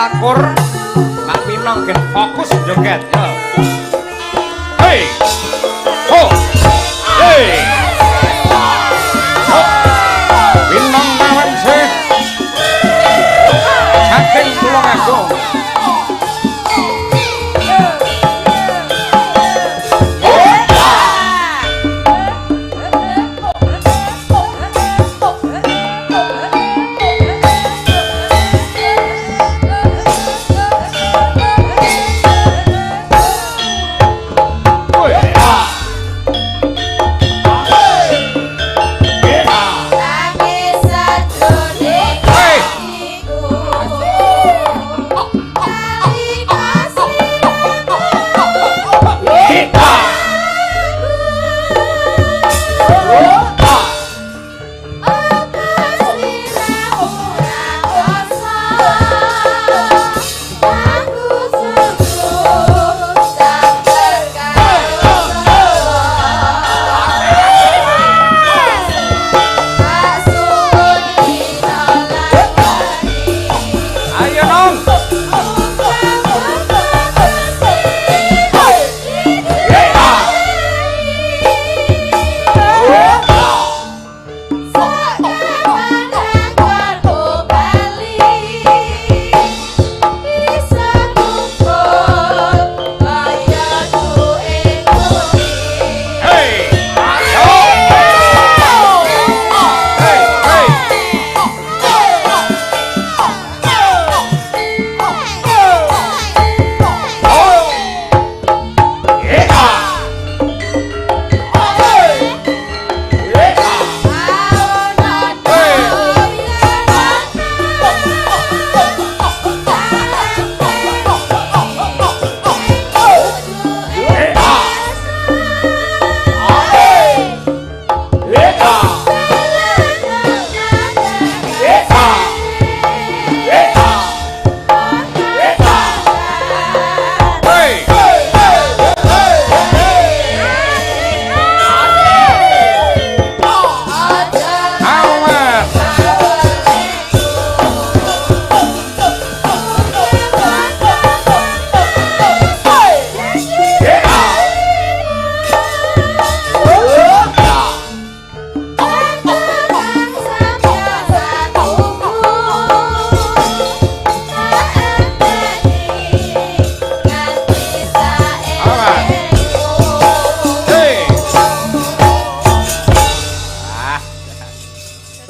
Lakur Pak Pinong gen fokus joget yo. Hey. Ho. Hey. Ho. Pinong mawon sih. Saking Tulungagung.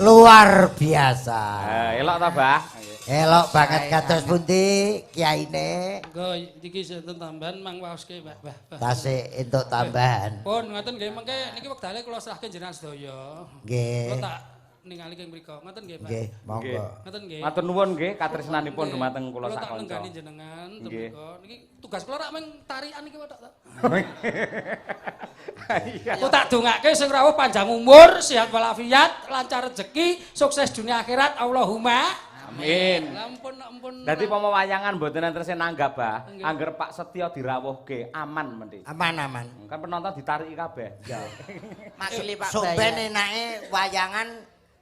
Luar biasa. Elok ta, Bah? Elok banget kados pundi kiyaine? Monggo iki sinten tambahan mang waoske, Pak. Bah. Tasih entuk tambahan. Pun ngoten nggih mengke niki wektale kula serahke jenengan sedaya. Nggih. Kula tak ningali keng mriku. Ngoten nggih, Pak. Nggih, monggo. Ngoten nggih. Matur nuwun nggih katresnanipun dumateng kula sak kanca. Kula tak nenggani jenengan teng mriku. Niki tugas kula rak mung tarian iki tok ta. Aku tak dongake sing rawuh panjang umur, sehat walafiat, lancar rezeki, sukses dunia akhirat. Allahumma amin. Ampun ampun. Dadi pomo wayangan mboten enten sing nanggap, Bah. Angger Pak Setyo dirawuhke aman mendhi. Aman aman. Kan penonton ditariki kabeh. Ya. Makili Pak Sok ben enake wayangan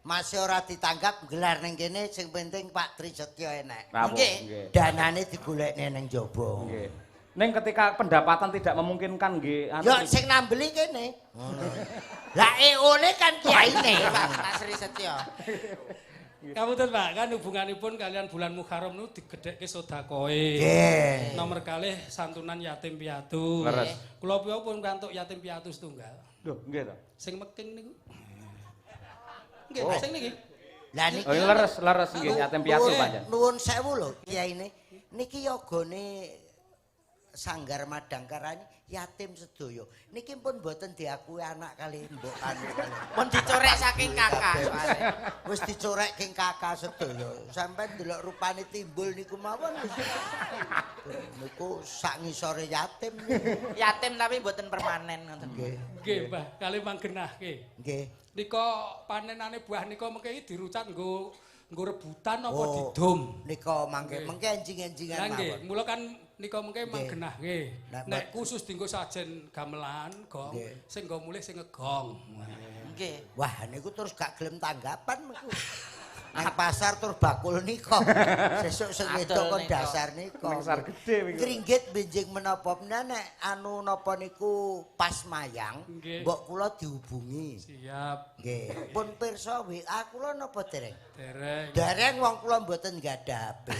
masih ora ditanggap gelar ning kene sing penting Pak Tri Setyo enek. Nggih. Danane digolekne ning jaba. Nggih. Ning ketika pendapatan tidak memungkinkan nggih. Ya sing nambeli kene. Lah EO-ne kan kiyaine Pak Sri Setyo. Kapunten Pak, kan hubunganipun kalian bulan Muharram niku digedhekke sedekahe. Nggih. Nomor kalih santunan yatim piatu. Kula pun kantuk yatim piatu setunggal. Lho, nggih to. Sing meking niku. Nggih, sing niki. Lah niki. Oh, leres, leres nggih yatim piatu pancen. Nuwun sewu lho kiyaine. Niki yogane Sanggar Madangkara yatim sedaya. Niki pun mboten diakui anak kali mbok anu. Pun dicorek saking kakak soalé. Wis dicorek king kakak sedaya. Sampai ndelok rupane timbul niku mawon wis. Niku sak ngisore yatim. Yatim tapi mboten permanen ngoten. Nggih. Nggih, Mbah, kali manggenahke. Nggih. Nika panenane buah nika mengke dirucat nggo rebutan apa didum. Nika mangke mengke enjing-enjingan mawon. Nggih, mula kan nika mengke manggenahke. Nek khusus dienggo sajen gamelan, gong, sing nggo mulih sing ngegong. Nggih. Wah, niku terus gak gelem tanggapan niku. Nang pasar tur bakul nika. Sesuk sing wedok kon dasar nika. Ning sar gedhe wingi. Kringgit benjing menapa nek anu napa niku pas mayang, mbok kula dihubungi. Siap. Nggih. Pun pirsa WA kula napa dereng? Dereng. Dereng wong kula mboten gadah HP.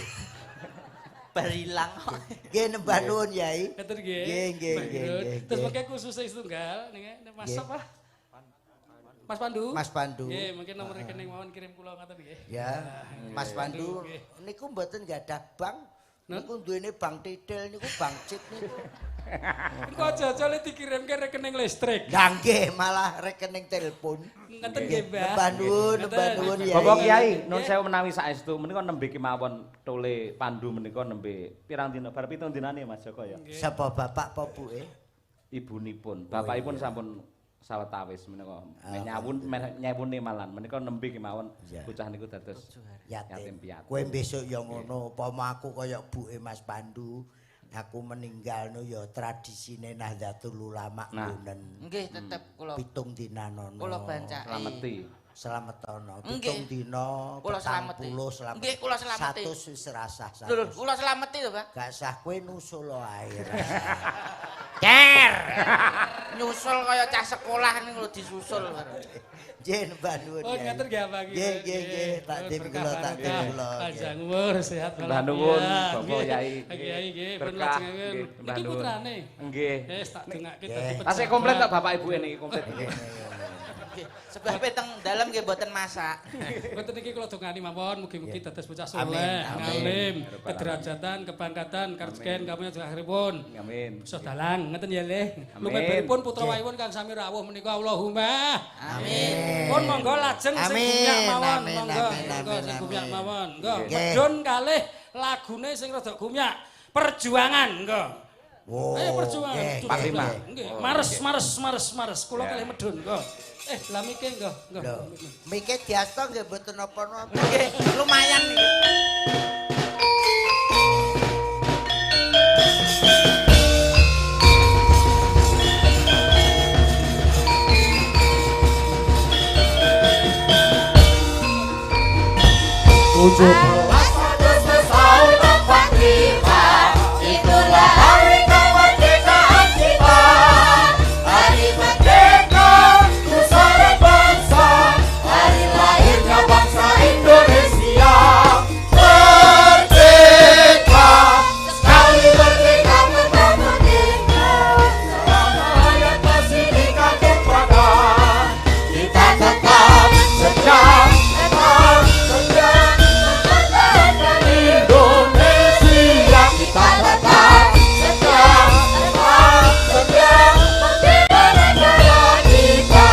Bar ilang kok. Nggih nembah nuwun Yai. Ngaten nggih. Nggih nggih nggih. Terus mengke khusus setunggal niki Mas sapa? Mas Pandu. Mas Pandu. Nggih, mungkin nomor rekening mawon kirim kula ngaten nggih. Ya, Mas Pandu niku mboten gadah bank. Niku duwene bank titil niku bank cit niku. Niku aja-aja le dikirimke rekening listrik. Lah nggih, malah rekening telepon. Ngaten nggih, Mbah. Nembah nuwun, nembah nuwun Yai. Bapak Kiai, nun sewu menawi saestu menika nembe kemawon tole Pandu menika nembe pirang dina bar 7 dinane Mas Joko ya. Sapa bapak apa buke? Ibunipun, bapakipun sampun sawetawis menika nyawun nyewune malan menika nembe kemawon bocah niku dados yatim piatu. Kowe besok ya ngono, upama aku kaya buke Mas Pandu, aku meninggal no ya tradisine Nahdlatul Ulama nggonen. Nggih, tetep kula 7 dina nono. Kula bancake. Slameti. Slametana. 7 dina, kula slameti. 40 Nggih, kula slameti. 100 wis rasah. Lho, kula slameti to, Pak. Gak sah kowe nusul ae. Cer. Nyusul kaya cah sekolah niku lho disusul. Nggih, nembah nuwun. Oh, ngaten nggih Abang. Nggih, nggih, nggih, takdim kula, takdim kula. Panjang umur, sehat walafiat. Mbah nuwun, Bapak Yai. Kiai nggih, pun lajengaken. Niki putrane. Nggih. Wis tak dongake dadi pejabat. Tasih komplit tok Bapak Ibu niki komplit. Sebab teng dalem nggih mboten masak. Mboten niki kula dongani mawon mugi-mugi dados bocah saleh, ngalim, kederajatan, kepangkatan, karezekan kamunya akhiripun. Amin. Bisa dalang ngeten ya Le. Lumebaripun putra wayipun kang sami rawuh menika Allahumma. Amin. Pun monggo lajeng sing gumyak mawon, monggo sing gumyak mawon. Monggo medhun kalih lagune sing rada gumyak. Perjuangan monggo. Ayo perjuangan. 45. Nggih, mares mares mares mares kula kalih medhun monggo. Lah mike nggih, nggih. Mike diasta nggih mboten napa-napa. Nggih, lumayan niki. Agustus tahun 45, itulah hari kemerdekaan kita. Hari merdeka, pusara bangsa, hari lahirnya bangsa Indonesia. Merdeka, sekali merdeka tetap merdeka, selama hayat masih di kandung badan. Kita tetap setia, tetap setia mempertahankan Indonesia. Kita tetap setia, tetap setia membela negara kita.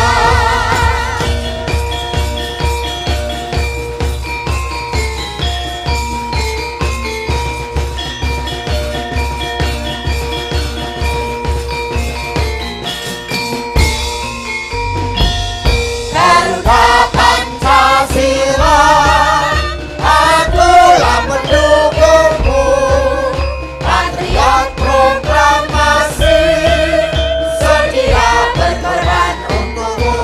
Garuda Pancasila, akulah pendukungmu. Patriot proklamasi, sedia berkorban untukmu.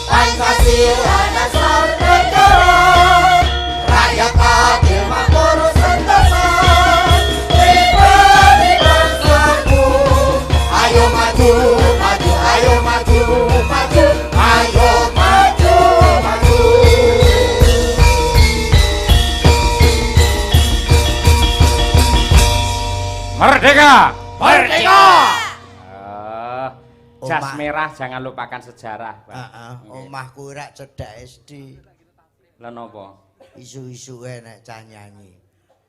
Pancasila dasar negara, rakyat adil makmur sentosa. Pribadi bangsaku, ayo maju, maju, ayo maju, maju, ayo maju, maju. Merdeka! Merdeka! Jas Omah. merah jangan lupakan sejarah, Pak. Heeh, omahku rak cedhak SD. Lah napa? Isu-isuke nek cah nyanyi.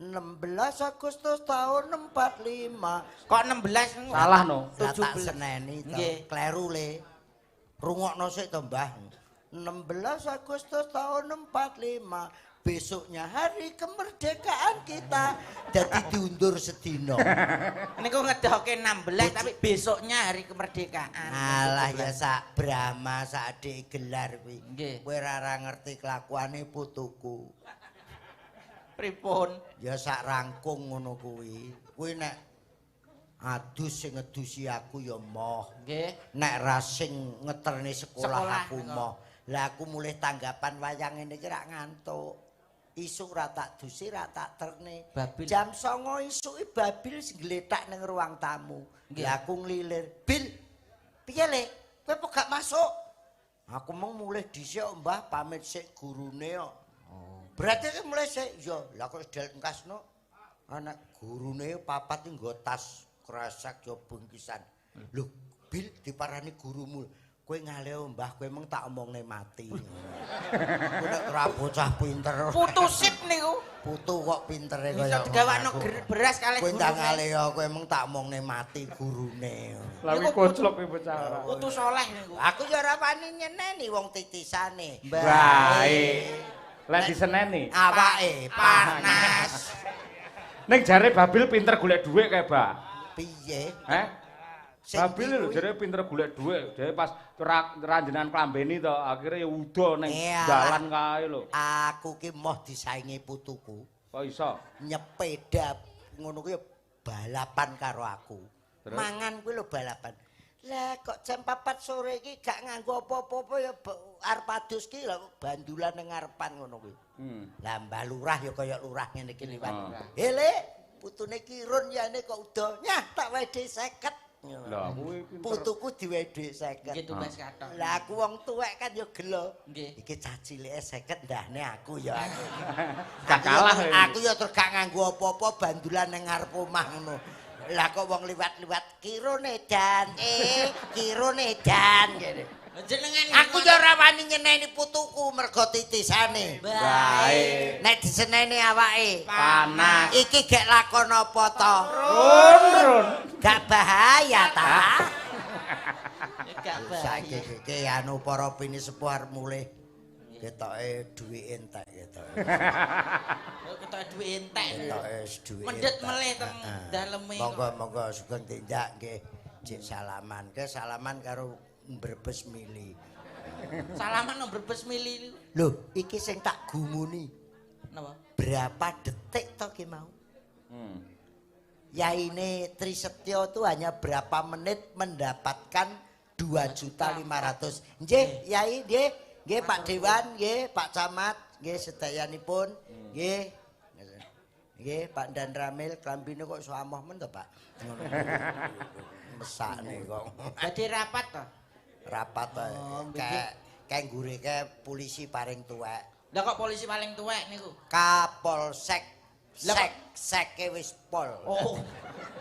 16 Agustus tahun 45. Kok 16 niku? Salah no. Lah tak 17. seneni to. Nggih. Kleru le. Rungokno sik to, Mbah. 16 Agustus tahun 45. Besoknya hari kemerdekaan kita. Jadi diundur sedina. Niku ngedoke 16 tapi besoknya hari kemerdekaan. Alah ya sak Brahma sak adik gelar kuwi. Nggih. Kowe ora ngerti kelakuane putuku. Pripun? Ya sak rangkung ngono kuwi. Kuwi nek Adus sing ngedusi aku ya moh. Nggih. Nek ra sing ngeterne sekolah aku moh. Lah aku mulih tanggapan wayang ngene iki rak ngantuk. Isuk ra tak dusi, ra tak terne. Babil. Jam 09.00 isuk Babil sing gletak ning ruang tamu. Lah aku nglilir, "Bil, piye le? Kowe kok gak masuk?" Aku mung mulih dhisik Mbah, pamit sik gurune kok. Oh. Berarti ki mulih sik. Ya, lah kok sedel engkasno. Anak gurune papat iki nggo tas kresek ya bungkisan. Lho, Bil diparani gurumu. Kowe ngaleho Mbah, kowe meng tak omongne mati. Kowe nek ora bocah pinter. Putu sip niku. Putu kok pintere kaya. Iso digawakno beras kalih gurune. Kowe ndang ngaleho, kowe meng tak omongne mati gurune. Lah kuwi koclok kuwi bocah ora. Putu soleh niku. Aku ya ora wani nyeneni wong titisane. Bae. Lah diseneni awake panas. Ning jare Babil pinter golek dhuwit kae, Mbak. Piye? Heh? Babil lho jare pinter golek dhuwit, jare pas ranjenan klambeni to, akhire ya udo ning dalan kae lho. Aku ki moh disaingi putuku. Kok iso? Nyepeda ngono kuwi balapan karo aku. Terus? Mangan kuwi lho balapan. Lah kok jam 4 sore iki gak nganggo apa-apa ya arep adus ki lho bandulan ning ngarepan ngono kuwi. Lah Mbah Lurah ya kaya lurah ngene iki liwat. "He Le, putune Kirun yane kok udo. Nyah tak wae 50." Lah kuwi pinter. Putuku diwehi dhuwit 50. Nggih tumbas kathok. Lah aku wong tuwek kan ya gelo. Nggih. Iki cah cilike 50 ndahne aku ya aku. Gak kalah. Aku ya terus gak nganggo apa-apa bandulan ning ngarep omah ngono. Lah kok wong liwat-liwat kirone dan kirone dan ngene. Jenengan aku ya ora wani nyeneni putuku mergo titisane. Bae. Nek diseneni awake panas. Iki gek lakon apa to? Run. Gak bahaya ta? Gak bahaya. Saiki iki anu para pinisepuh arep mulih. Ketoke duwe entek ketoke. Ketoke duwe entek. Ketoke duwe. Mendhet melih teng daleme. Monggo-monggo sugeng tindak nggih. Cek salaman. Ke salaman karo Brebes mili. Salaman nang Brebes mili niku. Lho, iki sing tak gumuni. Napa? Berapa detik to ki mau? Yaine Trisetyo itu hanya berapa menit mendapatkan 2.500.000. Nggih, Yai nggih. Nggih Pak Dewan, nggih Pak Camat, nggih sedayanipun, nggih. Nggih Pak Dan Ramil, klambine kok iso amoh men to, Pak. Mesakne kok. Badhe rapat to? Rapat to. Kayak nggure kae polisi paling tuwek. Lah kok polisi paling tuwek niku? Kapolsek. Sek, seke wis pol. Oh.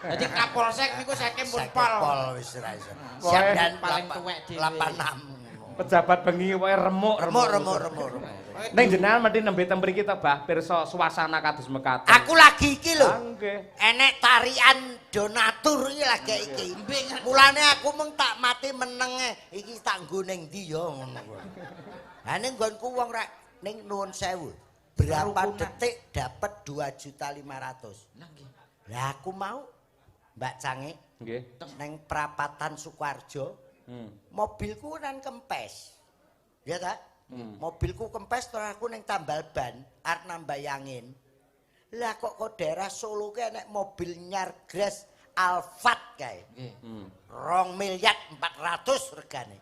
Dadi Kapolsek niku seke pun pol. Pol wis ora iso. Siap dan paling tuwek dhewe. 86. Pejabat bengi pokoke remuk remuk. Ning jenengan mesti nembe teng mriki to, Mbah, pirsa suasana kados mekaten. Aku lagi iki lho. Nggih. Enek tarian donatur iki lagi iki. Mulane aku mung tak mati menenge. Iki tak nggo ning ndi ya ngono kuwi. Ha ning nggonku wong rek ning nuwun sewu. Berapa detik dapat 2.500.000. Lah nggih. Lah aku mau Mbak Cange nggih ning prapatan Sukoharjo. Mobilku nang kempes. Ya ta? Mobilku kempes terus aku ning tambal ban arep nambayangin. Lah kok kok daerah Solo ki enek mobil nyar gres Alphard kae. Nggih. 2.400.000 regane.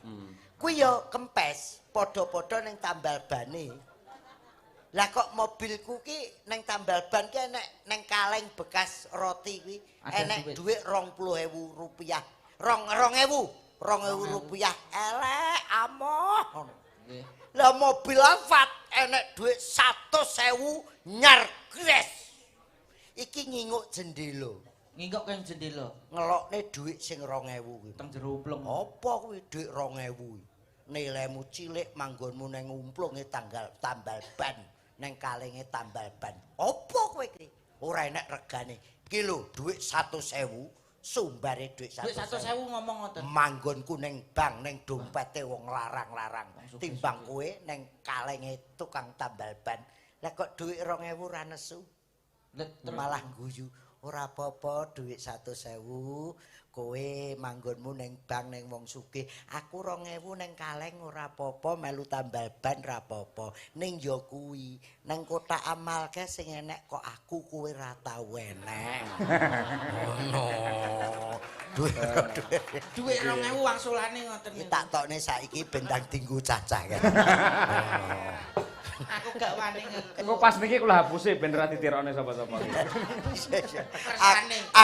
Kuwi ya kempes, padha-padha ning tambal bane. Lah kok mobilku ki ning tambal ban ki enek ning kaleng bekas roti kuwi enek dhuwit 20.000 rupiah. 2.000. 2.000 rupiah elek amoh. Nggih. Lah mobil Alphard enek dhuwit 100.000 nyar gres. Iki nginguk jendela. Nginguk keng jendela. Ngelokne dhuwit sing 2.000 kuwi. Teng jero umplung. Apa kuwi dhuwit 2.000 kuwi? Nilaimu cilik manggonmu neng umplunge tanggal tambal ban, neng kalenge tambal ban. Apa kowe iki? Ora enek regane. Iki lho dhuwit 100.000. Sumbare dhuwit 100.000 ngomong ngoten. Manggonku ning bank ning dompete wong larang-larang. Timbang kowe ning kalenge tukang tambal ban. Lah kok dhuwit 2.000 ora nesu. Malah guyu. Ora apa-apa dhuwit 100.000, kowe manggonmu ning bank ning wong sugih. Aku 2.000 ning kaleng ora apa-apa, melu tambal ban ora apa-apa. Ning ya kuwi, ning kotak amal ke sing enek kok aku kowe ora tau enek. Ngono. Dhuwit 2.000 wangsulane ngoten niku. Tak tokne saiki ben ndang dinggo cacah kan. Aku gak wani ngego. Engko pas niki kula hapusi ben ora ditirokne sapa-sapa.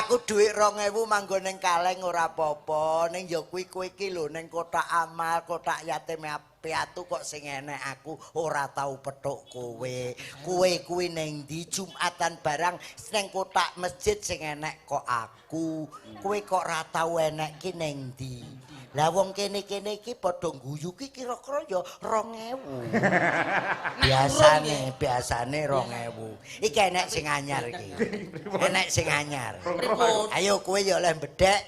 Aku dhuwit 2.000 manggon ning kaleng ora apa-apa, ning ya kuwi kowe iki lho ning kotak amal, kotak yatim piatu kok sing enek aku ora tau petuk kowe. Kowe kuwi ning ndi Jumatan barang ning kotak masjid sing enek kok aku. Kowe kok ora tau enek ki ning ndi? Lah wong kene-kene iki padha guyu ki kira-kira ya 2.000. Biasane, biasane 2.000. Iki enek sing anyar iki. Enek sing anyar. Ayo kowe ya oleh bedhek.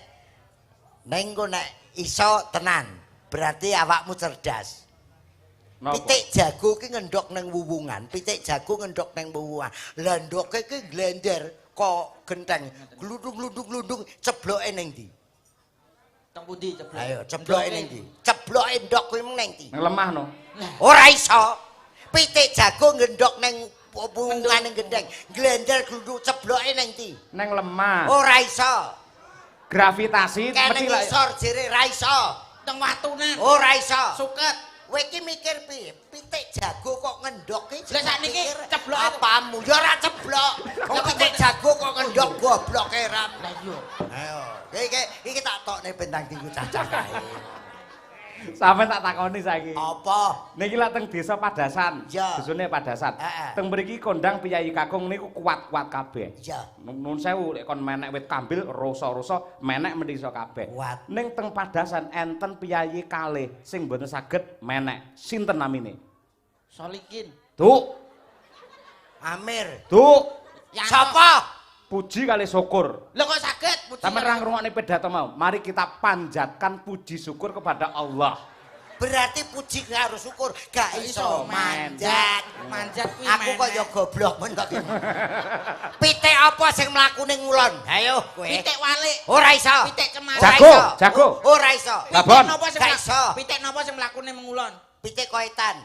Ning engko nek iso tenan, berarti awakmu cerdas. Pitik jago ki ngendhok ning wuwungan, pitik jago ngendhok ning wuwungan. Lah ndoke ki glender kok genteng, glundung-glundung-glundung cebloke ning ndi? Teng pundi ceblok? Ayo cebloke ning ndi? Cebloke ndok kuwi mung ning ndi? Nang lemah no. Ora iso. Pitik jago ngendhok ning wuwungan ning genteng, glender glundung cebloke ning ndi? Nang lemah. Ora iso. Gravitasi mesti lak isor jere ra iso. Teng watune. Ora iso. Suket. Kowe iki mikir piye? Pitik jago kok ngendhok iki. Lah sakniki ceblok apamu? Ya ora ceblok. Wong pitik jago kok ngendhok gobloke ram. Lah iya. Ayo. Iki tak tokne bentang dinggo cacah kae. Sampe tak takoni saiki. Apa? Niki lak teng desa Padasan. Dusune Padasan. Teng mriki kondang piyayi kakung niku kuat-kuat kabeh. Iya. Nuwun sewu lek kon menek wit kambil rosa-rosa menek mendhi iso kabeh. Ning teng Padasan enten piyayi kalih sing mboten saged menek. Sinten namine? Solikin. Duk. Amir. Duk. Sapa? Puji kali syukur. Lho kok saged puji? Sampeyan ra ngrungokne pidato mau. Mari kita panjatkan puji syukur kepada Allah. Berarti puji karo syukur gak iso manjat. Manjat kuwi. Aku kok ya goblok men kok. Pitik apa sing mlaku ning ngulon? Ayo kowe. Pitik walik. Ora iso. Pitik cemara. Jago, jago. Ora iso. Babon. Gak iso. Pitik napa sing mlaku ning ngulon? Pitik koetan.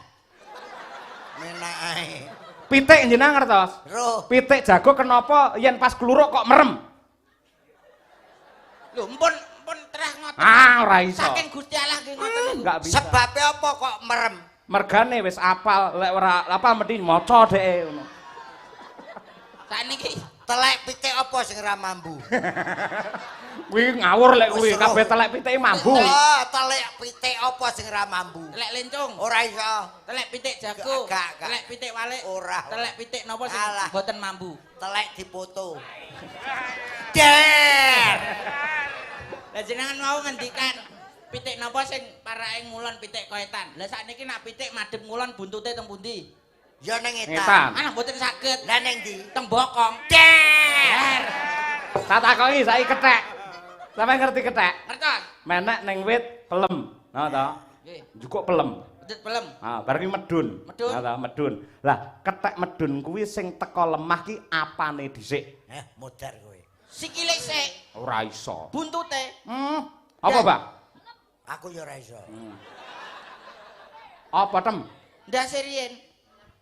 Menak ae. Pitik jenengan ngertos? Pitik jago kenapa yen pas kluruk kok merem? Lho mpun terah ngoten. Ah ora iso. Saking Gusti Allah nggih ngoten niku. Enggak bisa. Sebabe apa kok merem? Mergane wis apal, lek ora apal mesti maca dheke ngono. Sakniki telek pitik apa sing ora mambu? Kuwi ngawur lek kuwi, kabeh telek pitike mambu. Oh, telek pitik apa sing ora mambu? Telek lencung. Ora iso. Telek pitik jago. Telek pitik walik. Ora. Telek pitik napa sing mboten mambu? Telek dipoto. Der. Lah jenengan mau ngendikan pitik napa sing parake ngulon pitik koetan. Lah sakniki nak pitik madhep ngulon buntute teng pundi? Ya ning etan. Ana mboten saged. Lah ning ndi? Teng bokong. Der. Tak takoki saiki kethek. Sampeyan ngerti kethek? Ngertos. Menek ning wit pelem. Ngono to? Nggih. Njukuk pelem. Wit pelem. Ha, bar kuwi medun. Medun. Ngono to, medun. Lah, kethek medun kuwi sing teko lemah ki apane dhisik? Modar kowe. Sikile sik. Ora iso. Buntute. Apa, Pak? Aku ya ora iso. Apa, Tem? Ndase riyen.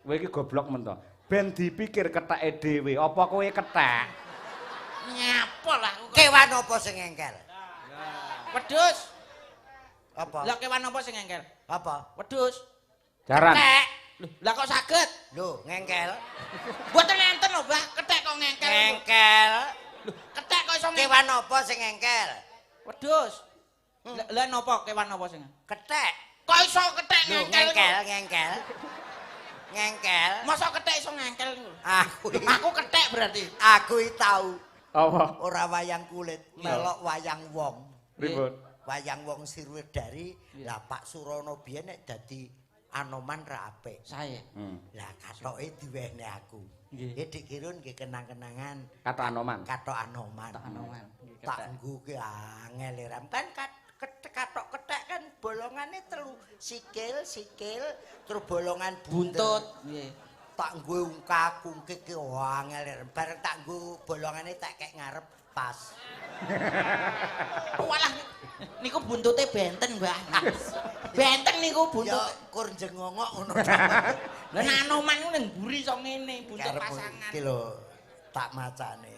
Kowe iki goblok men to. Ben dipikir ketheke dhewe, apa kowe kethek? Nyapa lah aku. Kewan apa sing ngengkel? Wedhus. Apa? Lah kewan apa sing ngengkel? Apa? Wedhus. Jaran. Kethek. Lho, lah kok saged? Lho, ngengkel. Mboten enten lho, Mbah. Kethek kok ngengkel. Ngengkel. Lho, kethek kok iso ngengkel. Kewan apa sing ngengkel? Wedhus. Lah napa kewan apa sing? Kethek. Kok iso kethek ngengkel? Ngengkel, ngengkel. Ngengkel. Masa kethek iso ngengkel niku? Aku kethek berarti. Aku iki tau. Apa? Ora wayang kulit, melok wayang wong. Pripun? Wayang wong Sirwedari, lah Pak Surono biyen nek dadi Anoman ra apik. Sae. Lah kathoke diwehne aku. Nggih Dik Kirun nggih kenang-kenangan. Kathok Anoman. Kathok Anoman. Tak nggo ki angel ram kan kathok kethek kan bolongane telu, sikil, sikil, terus bolongan buntut. Nggih. Tak nggo ungkak-ungkik ki angel bareng tak nggo bolongane tak kek ngarep pas. Walah niku buntute benten, Mbah. Benten niku buntut. Ya kur jengongok ngono. Lah nek Anoman ku ning mburi iso ngene, buntut pasangan. Iki lho tak macane.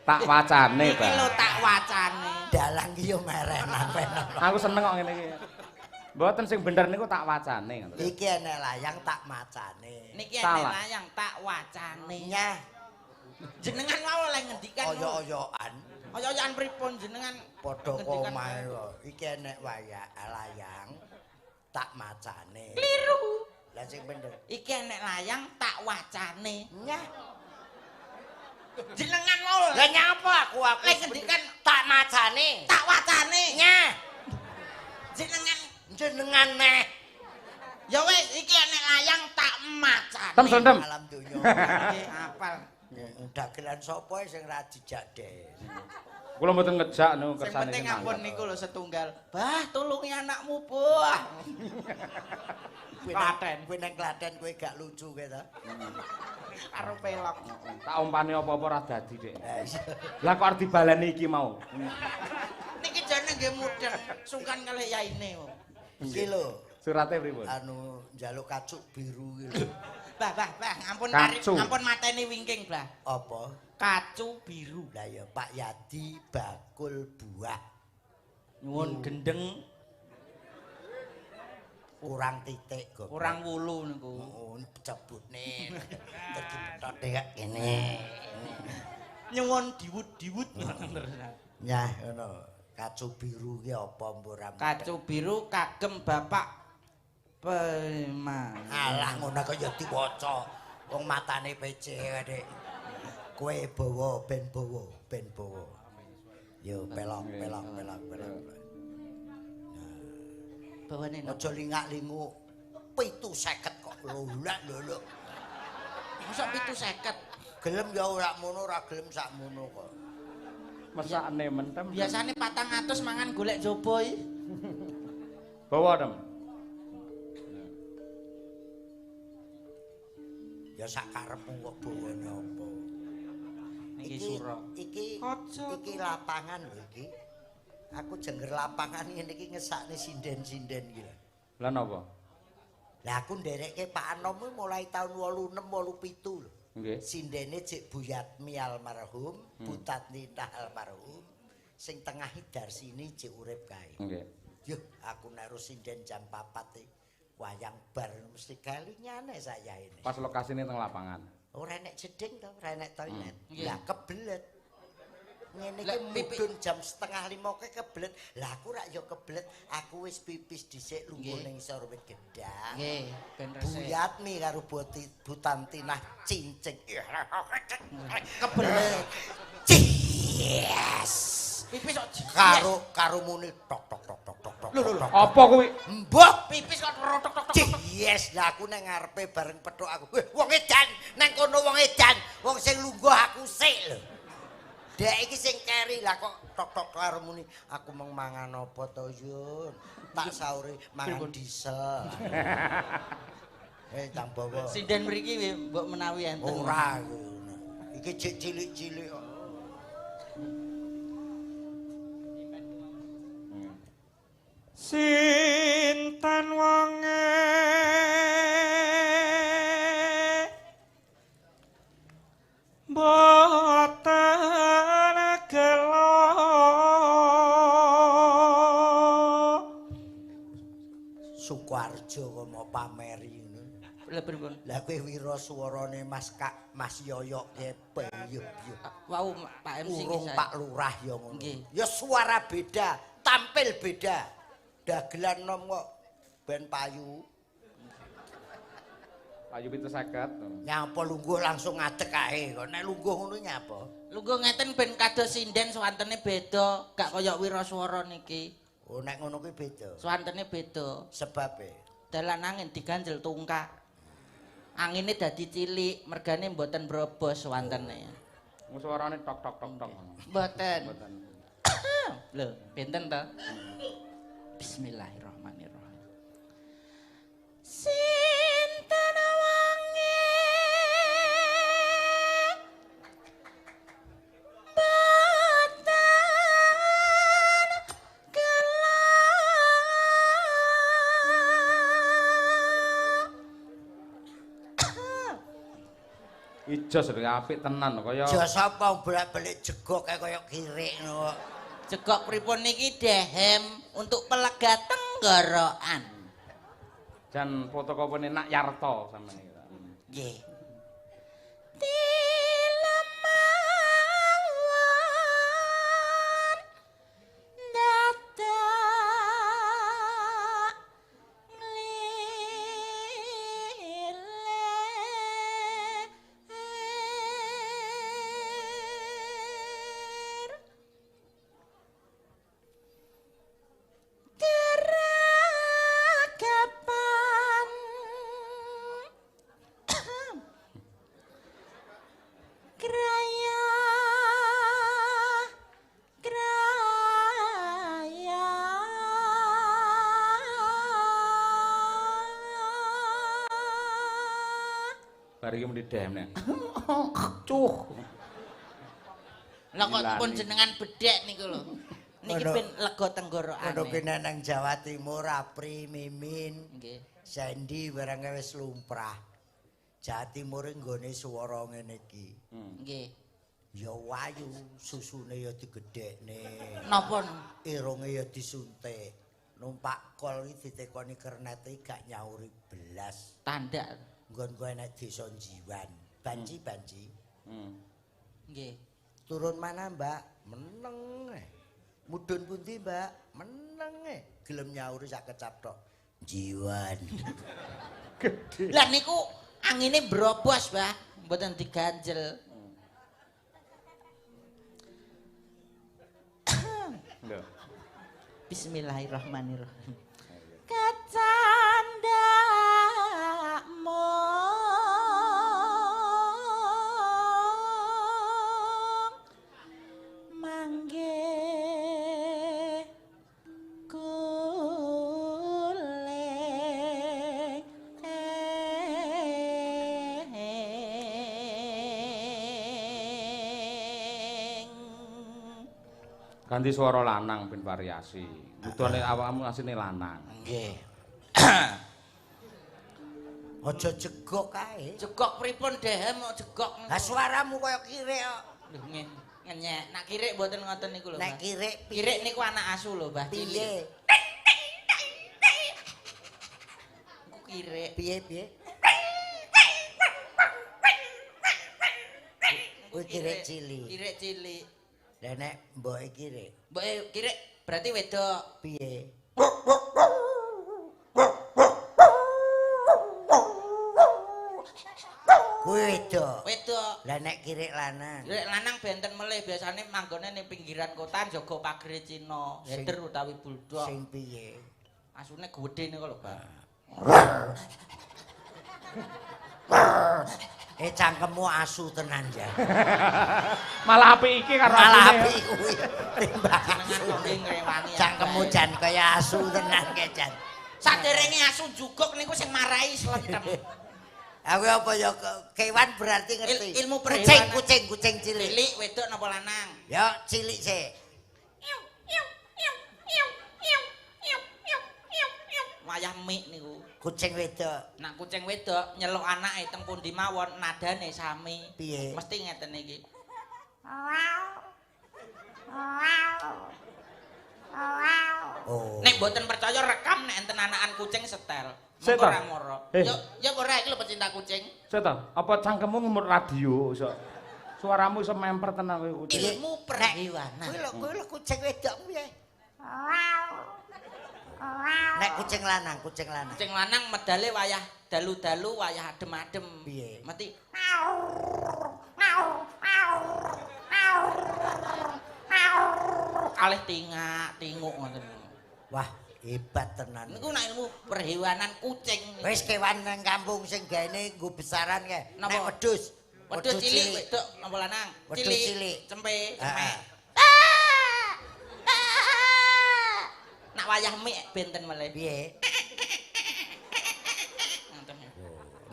Tak wacane, Pak. Iki lho tak wacane. Dalang ki yo merenan. Aku seneng kok ngene iki. Mboten sing bener niku tak wacane. Iki enek layang tak macane. Niki enek layang tak wacane. Nyah. Jenengan wau lek ngendikan oyo-oyoan. Oyo-oyoan pripun jenengan? Padha omahe kok. Iki enek layang tak macane. Kliru. Lah sing bener. Iki enek layang tak wacane. Nyah. Jenengan wau. Lah nyapa aku lek ngendikan tak macane. Tak wacane. Nyah. Jenengan neh. Ya wis iki enek layang tak macane. Tem. Alam donya. Nggih, apal. Dagelan sapa sing ra dijak deh. Kula mboten ngejak niku kersane. Sing penting ampun niku lho setunggal. Bah, tulungi anakmu, Bah. Klaten, kowe nang Klaten kowe gak lucu kowe ta. Karo pelok. Tak ompane apa-apa ora dadi, Dik. Lah kok arep dibaleni iki mau. Niki jane nggih mudeng, sungkan kalih yaine. Iki lho. Surate pripun? Anu njaluk kacuk biru iki lho. Bah, bah, bah, ampun tarik, ampun mateni wingking, Bah. Apa? Kacu biru. Lah ya Pak Yadi bakul buah. Nyuwun gendeng kurang titik kok. Kurang wulu niku. Oh, cebutne. Terus dipetot kaya kene. Nyuwun diwut-diwut. Nyah ngono. Kacu biru ki apa mbok ra? Kacu biru kagem Bapak Pema. Alah ngono kok ya diwaca. Wong matane PC Dik. Kowe bawa ben bawa, ben bawa. Yo pelok pelok pelok pelok. Bawane napa? Aja lingak-linguk. 750 kok lolak lolok. Mosok 750? Gelem ya ora mono, ora gelem sakmono kok. Mesakne mentem. Biasane 400 mangan golek jaba iki. Bawa, Tem. Ya sak karepmu kok bawane apa. Niki sura. Iki iki lapangan lho iki. Aku jengger lapangan ngene iki ngesakne sinden-sinden iki lho. Lah napa? Lah aku nderekke Pak Anom mulai tahun 86 87 lho. Nggih. Sindene jek Bu Yatmi almarhum, Bu Tatnita almarhum, sing tengah Darsini jek urip kae. Nggih. Yuh, aku naruh sinden jam 4 iki. Wayang bar mesti kalingane saya ini. Pas lokasine teng lapangan. Ora enek jeding to, ora enek toilet. Lah kebelet. Ngene iki mudhun jam 4:30 ke kebelet. Lah aku rak ya kebelet, aku wis pipis dhisik lungguh ning isor wit gedhang. Nggih, ben resik. Bu Yatmi karo Bu Tantinah cincing. Kebelet. Yes. Pipis kok karo muni tok tok tok tok tok tok. Lho lho. Apa kuwi? Mbah, pipis kok tok tok tok. Yes, lah aku nang ngarepe bareng petuk aku. Weh, wong edan, nang kono wong edan, wong sing lungguh aku sik lho. Dek iki sing keri lah kok tok tok karo muni aku meng mangan apa to, Yun? Tak sauri mangan diesel. Eh, tang bawa. Sinden mriki mbok menawi enten. Ora iki. Iki cilik-cilik kok. Sinten wonge mboten gelo Sukoharjo kok mau pameri ngono. Lha pripun? Lah kowe wira swarane Mas Kak Mas Yoyok ke peyuh. Wau Pak MC urung Pak Lurah ya ngono. Ya suara beda, tampil beda. Dagelan nom kok ben payu. Payu 750. Nyapa lungguh langsung ngadeg kae kok. Nek lungguh ngono nyapa? Lungguh ngeten ben kados sinden swantene beda, gak kaya wiraswara niki. Oh nek ngono kuwi beda. Swantene beda. Sebabe dalan angin diganjel tungkak. Angine dadi cilik, mergane mboten brobos swantene. Wong suarane tok tok tok tok. Mboten. Lho, benten to? Bismillahirrahmanirrahim. Sinten wange Ijo sedhe apik tenan kaya Jos apa bolak-balik jegok kaya kirik ngono kok. Jegok pripun niki dehem untuk pelega tenggorokan. Jan fotokopine Nak Yarto sampeyan iki. Nggih. Tilemawon dadak nglilir keragapan kraya kraya. Bar iki muni dehem nek. Cuh. Lah kok pun jenengan bedhek niku lho. Niki ben lega tenggorokane. Ngono ki nang Jawa Timur Apri Mimin. Nggih. Sandy barang wis lumrah. Jawa Timur nggone swara ngene iki. Nggih. Ya wayu, susune ya digedhekne. Napa? Irunge ya disuntik. Numpak kol iki ditekoni kernete gak nyauri belas. Tandak. Nggon kowe nek desa Jiwan. Banci-banci. Nggih. Turun mana, Mbak? Meneng. Mudhun pundi, Mbak? Meneng. Gelem nyauri sak kecap tok. Jiwan. Gedhe. Lah niku angine brobos, Mbah. Mboten diganjel. Lho. Bismillahirrahmanirrahim. Kecandak mung manggih guling Ganti suara lanang ben variasi. Mudane awakmu asline lanang. Nggih. Aja jegok kae. Jegok pripun dehem kok jegok. Lah suaramu kaya kirik kok. Lho nggih, ngenyek. Nak kirik mboten ngoten niku lho. Nek kirik kirik niku anak asu lho, Mbah. Piye? Niku kirik. Piye piye? Kuwi kirik cilik. Kirik cilik. Lah nek mboke kirik. Mboke kirik berarti wedok. Piye? Kuwi wedok. Wedok. Lah nek kirik lanang. Kirik lanang benten melih biasane manggone ning pinggiran kota njaga pagere Cina, herder utawi bulldog. Sing piye? Asune gedhe niku lho, Pak. Cangkemmu asu tenan ya. Malah apik iki karo malah apik kuwi. Timbang asu. Cangkemmu jan kaya asu tenan ke jan. Saderenge asu juguk niku sing marai sletem. Aku apa ya kewan berarti ngerti. Ilmu perhewanan. Kucing kucing cilik. Cilik wedok napa lanang? Ya cilik sik. Wayah mik niku. Kucing wedok. Nak kucing wedok nyeluk anake teng pundi mawon nadane sami. Piye? Mesti ngeten iki. Oh. Nek mboten percaya rekam nek enten anakan kucing setel. Mengko ora moro. Yo ya ora iki lho pecinta kucing. Sik ta, apa cangkemmu ngemut radio iso. Suaramu iso memper tenan kowe kucing. Ilmu perhewanan. Kuwi lho kucing wedok piye? Nek kucing lanang, kucing lanang. Kucing lanang medale wayah dalu-dalu, wayah adem-adem. Piye? Mesti kalih tingak, tinguk ngoten. Wah, hebat tenan. Niku nek ilmu perhewanan kucing. Wis kewan nang kampung sing gaene nggo besaran kae. Nek wedhus, wedhus cilik wedok napa lanang? Cilik, cempe, cemek. Nak wayah mik benten melih. Piye? Ngoten.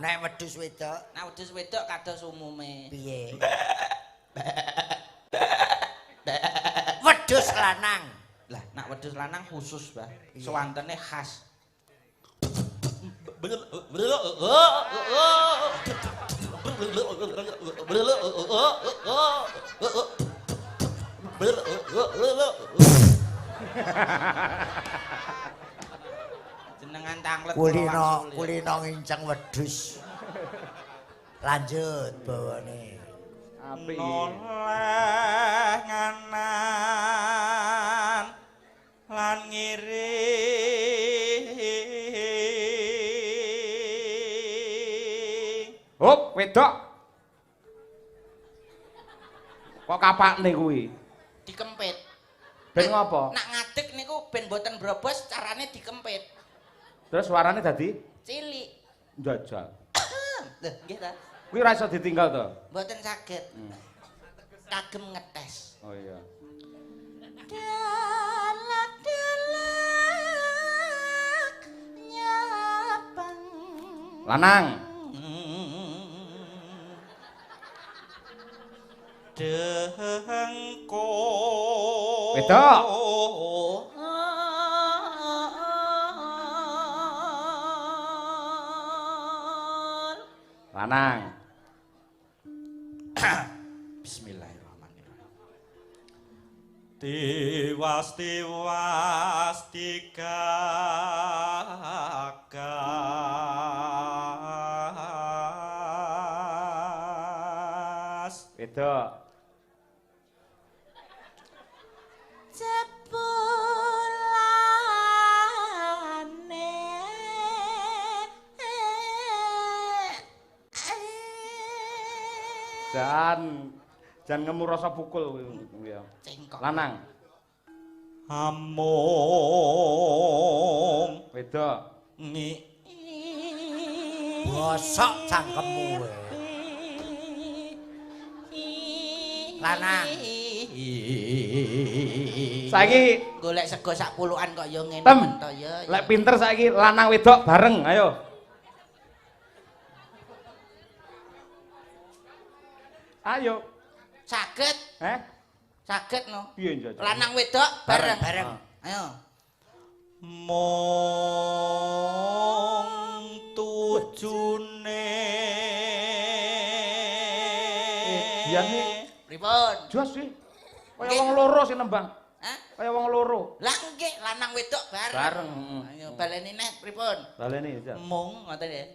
Nek wedhus wedok, nek wedhus wedok kados umume. Piye? Wedhus lanang. Lah, nak wedhus lanang khusus, Mbah. Suwantene khas. Jenengan tanglet kulino kulino nginceng wedhus. Lanjut bawane. Apik. Noleh nganan lan ngiri. Hop, wedok. Kok kapakne kuwi? Dikempit. Ben ngopo? Nak ngadeg niku ben mboten brobos carane dikempit. Terus suarane dadi cilik. Njajal. Lho, nggih ta? Kuwi ora iso ditinggal to? Mboten saged. Kagem ngetes. Oh iya. Dalak-dalak nyapang. Lanang. Dengko. Wedok. Lanang. Bismillahirrahmanirrahim. Tiwas tiwas digagas. Wedok. Jebulane. Jan jan ngemu rasa pukul ya. Cengkok. Lanang. Amung wedok. Ngi bosok cangkemmu. Lanang. Saiki golek sego sak pulukan kok ya ngene men to ya. Lek pinter saiki lanang wedok bareng, ayo. Ayo. Saged. Heh? Saged no. Piye njajal? Lanang wedok bareng. Bareng. Ayo. Mong tujune. Biyen iki pripun? Jos sih. Kaya wong loro sing nembang. Hah? Kaya wong loro. Lah nggih, lanang wedok bareng. Bareng. Ayo baleni neh pripun? Baleni ya. Mung ngoten ya.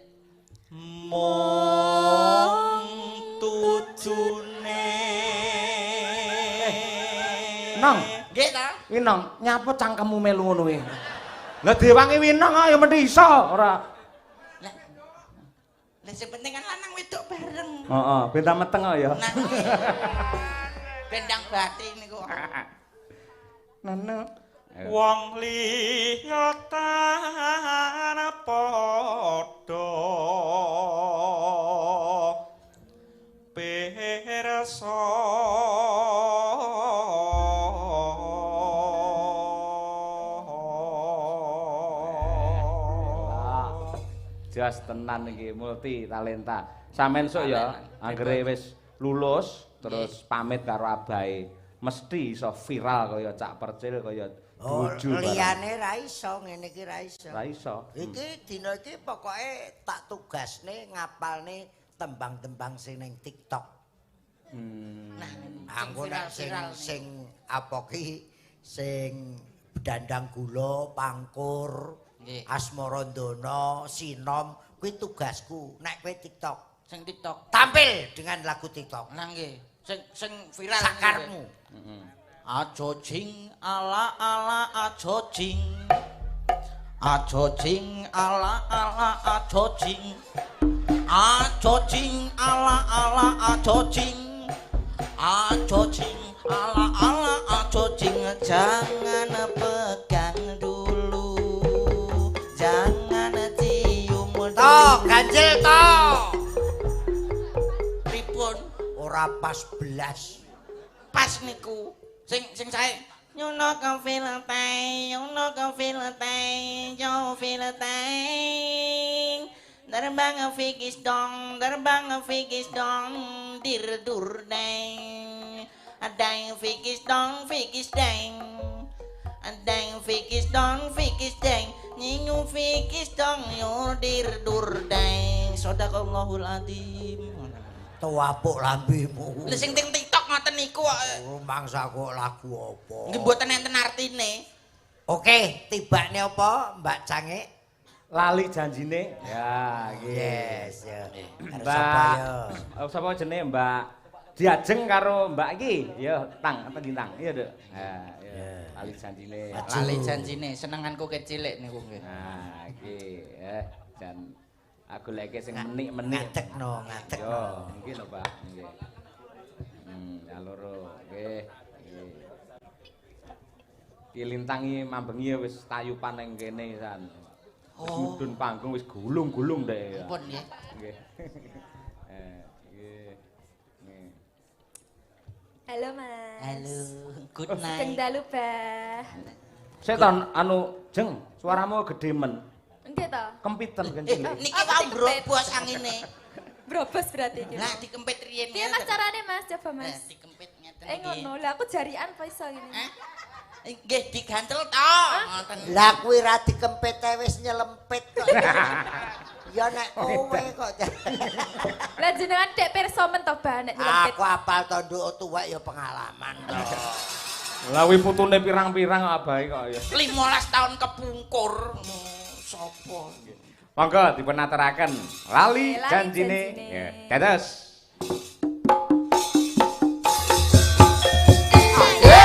Mong tujune. Nong. Nggih ta? Winong, nyapa cangkemmu melu ngono kuwi? Lah diwangi Winong ya mesti iso ora. Lah. Lah sing penting kan lanang wedok bareng. Heeh, ben ta meteng kok ya. Nah. Bendang bathi niku. Nene. Wong liya tan padha pirsa. Jas tenan iki multi talenta. Sampeyan sok ya anggere wis lulus terus pamit karo abahe mesti iso viral kaya Cak Percil kaya Duju. Oh, liyane ra iso ngene iki ra iso. Ra iso. Iki dina iki pokoke tak tugasne ngapalne tembang-tembang sing ning TikTok. Nah, aku nek sing sing apa ki sing dandang gula, pangkur, Asmarandana, Sinom kuwi tugasku nek kowe TikTok. Sing TikTok. Tampil dengan lagu TikTok. Nah nggih, sing sing viral sakarmu. Heeh. Aja jing ala ala aja jing. Aja jing ala ala aja jing. Aja jing ala ala aja jing. Aja jing ala ala aja jing, jangan pegang dulu. Jangan cium dulu. Toh, ganjil toh. Pripun? Ora pas belas. Pas niku. Sing sing sae nyono kafilateng, nyono kafilateng, yo filateng. Terbang fikis dong, terbang fikis dong, dir dur deng. Adang fikis dong, fikis deng. Adang fikis dong, fikis deng. Nyinyu fikis dong, yo dir dur deng. Sadaqallahul adzim. Tuwapuk lambemu. Lha sing teng TikTok ngoten niku kok. Rumangsa kok lagu apa? Nggih mboten enten artine. Oke, tibakne apa Mbak Cangik? Lali janjine. Ya, iki. Yes, ya. Arep Mbak. sapa ya? Oh, sapa jenenge Mbak? Diajeng karo Mbak iki. Ya, tang apa dintang? Iya, Duk. Ha, iya. Lali janjine. Maju. Lali janjine senenganku kecilik niku nggih. Nah, iki jan aku goleke sing menik-menik. Ngadegno, ngadegno. Yo, nggih lho, Pak. Nggih. Ya loro. Nggih. Nggih. Ki lintangi mambengi wis tayupan nang kene san. Wis mudhun panggung wis gulung-gulung dek. Ampun nggih. Nggih. Nggih. Nggih. Halo Mas. Halo, good Sugeng night. dalu, Bah. Sik to anu Jeng, suaramu gedhe men. Nggih to? Kempiten kenceng. Niki wau mbrobos angine. Brobos berarti iki. Lah dikempit riyen. Piye Mas carane Mas? Coba Lah Mas. dikempit ngeten Eh iki. ngono, lah aku jarian apa iso ngene. Hah? Nggih digantel to. Ngoten. Lah kuwi ra dikempit ae wis nyelempit kok. Ya nek kowe kok. Lah jenengan dek pirsa men to, Bah, nek nyelempit. Aku apal to nduk tuwek ya pengalaman to. Lah kuwi putune pirang-pirang abahe kok ya. 15 tahun kepungkur. Sopo? Monggo dipun aturaken. Lali Lali janjine. janjine. Ya, dados. Ya.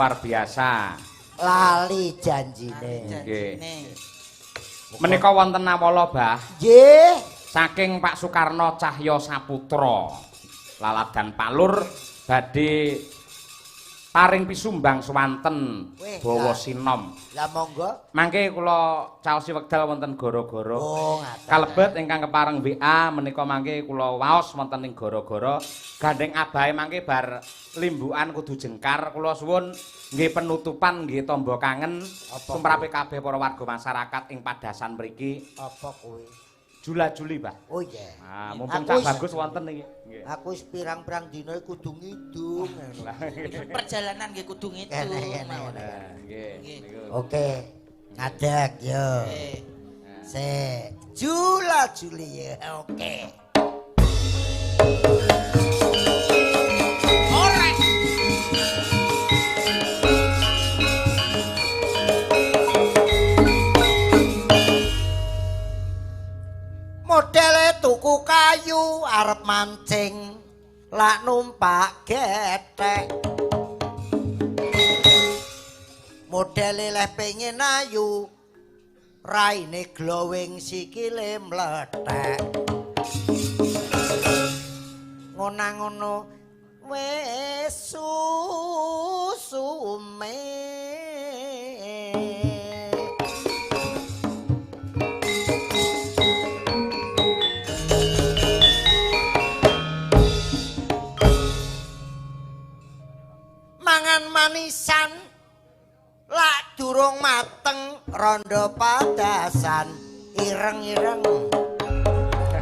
Luar biasa. Lali janjine. Nggih. Menika wonten nawala, Bah. Nggih. Saking Pak Soekarno Cahyo Saputra. Laladan Palur badhe paring pisumbang swanten bawa sinom. Lah monggo. Mangke kula caosi wekdal wonten gara-gara. Oh, ngaten. Kalebet ingkang kepareng WA menika mangke kula waos wonten ing gara-gara. Gandeng abahe mangke bar limbukan kudu jengkar. Kula suwun nggih penutupan nggih tamba kangen sumrape kabeh para warga masyarakat ing padasan mriki. Apa kuwi? Jula-juli, Pak. Oh iya. Ah, mumpung Cak Bagus wonten iki. Nggih. Aku wis pirang-pirang dina kudu ngidung. Perjalanan nggih kudu ngidung. Nggih. Oke. Ngadeg yo. Sik. Jula-juli ya. Oke. Orek. Modele tuku kayu arep mancing lak numpak gethek. Modele leh pengen ayu raine glowing sikile mlethek. Ngono-ngono wis susume. Mangan manisan lak durung mateng rondo padasan ireng-ireng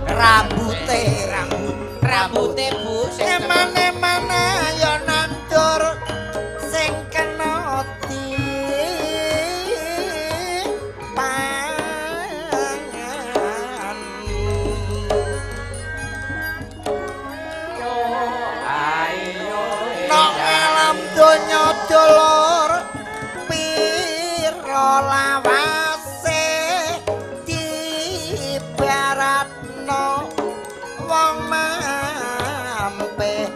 rambute rambute Bu eman-eman ayo nandur sing kena di pangan. Nok alam donya dulur pira lawase dibaratno wong mampir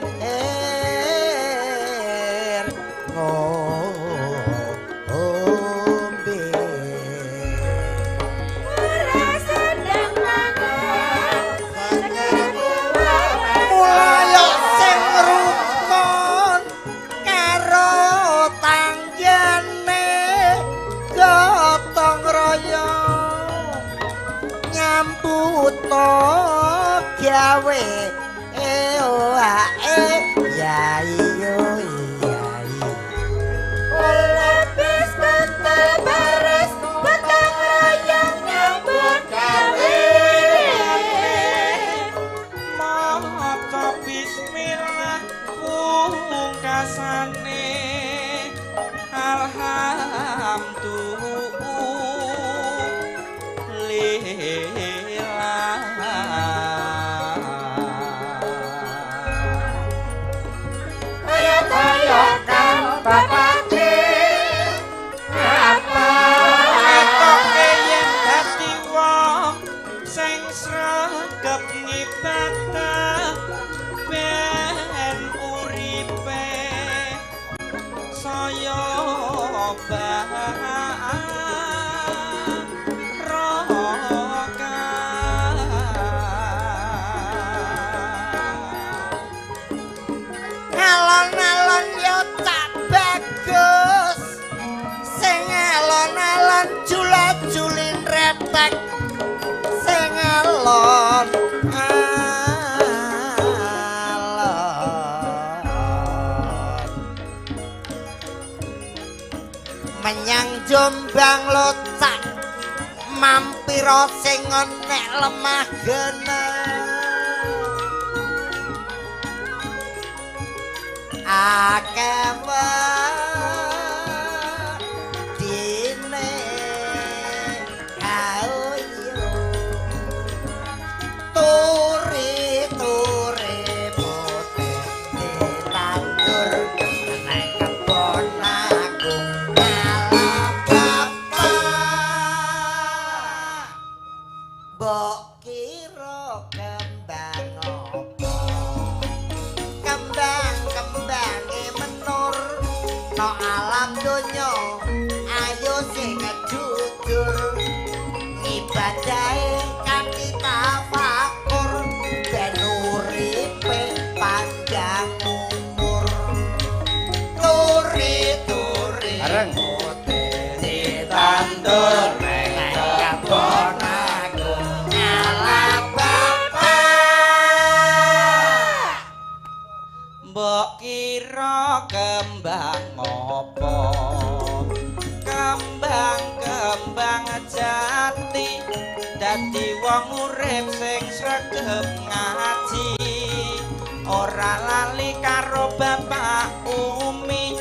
ngombe. Ora seneng mangan Mulaya sing rukun karo tanggane gotong royong nyambut gawe eoae ya iyo iya iya. Lapis kental baris gotong royong nyambut gawe. Maca bismillah pungkasane alhamdulillah. Kaya-kayakan bapake apa Ketoke yen dadi wong sing sregep ngibadah ben uripe saya barokah. Alon-alon yo Cak Bagus sing alon-alon jula-julin retek sing alon alon menyang Jombang lo Cak mampira sing nek lemah genah akeh wedine kauyo turi-turi putih ditandur nek kebon aku ngalah bapak mbok kira kembang opo kembang kembange menur no Ayo sing jujur ibadahe kanthi tafakur ben uripe panjang umur. Turi-turi Bareng. Ditandur neng kebon aku ngalah bapak. Mbok kira kembang apa? Kembang-kembang jati dadi wong urip sing sregep ngaji. Ora lali karo bapak umi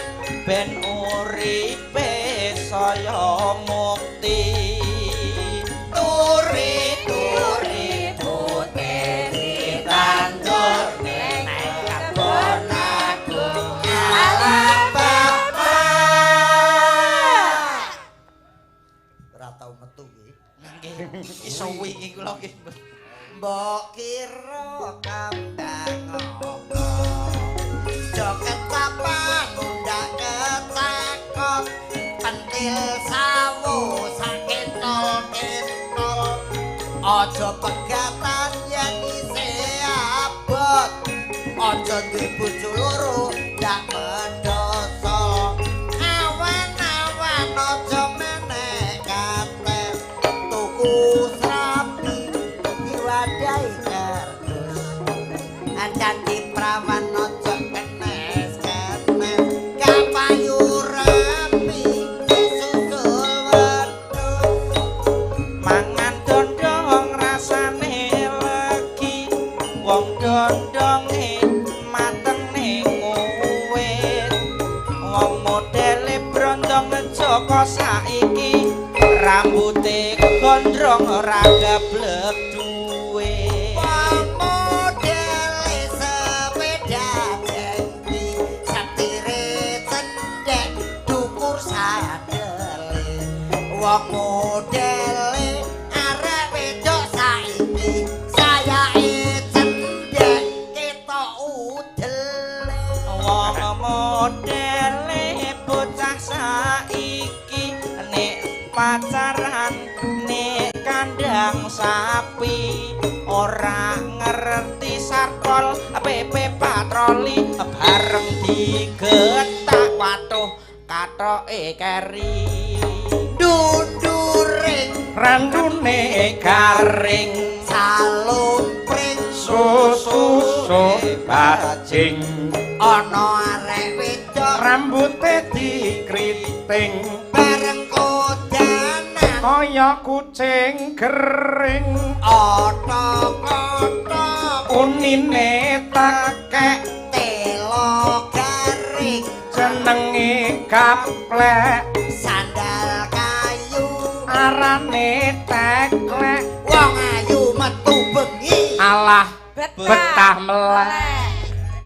ben uripe saya mukti. Turi-turi putih ditandur neng kebon aku ngalah bapak. Ora tau metu iki. Nggih, iso wingi kula nggih. Mbok kira kembang apa? Joget papan undak kecakot pentil sawo sakentol-kentol. Aja pegatan yen isih abot. Aja duwe bojo loro ndak mendoso. Awan-awan aja menek kates. Tuku serabi diwadahi kerdus. Dadi prawan aja kenes-kenes. Kapayu rapi disusul wedhus. Mangan dondong rasane legi, wong dondonge mateng ning uwit. Wong modele brondong Joko saiki, rambute gondrong ora gablek duwe. Wong modele sepeda jengki, setire cendhek dukur sadele. Wong modele arek wedok saiki, sayake cendhek ketok udele. Wong modele bocah saiki nek pacaran nek kandang sapi ora ngerti satpol PP patroli bareng digetak watuh katoke keri. Dunduring Randune garing salumpring susu bajing ana arek wedok rambute dikriting bareng kodanan kaya kucing gering otok-otok unine tekek telo garing jenenge gaplek sandal kayu arane teklek wong ayu metu bengi alah betah melek.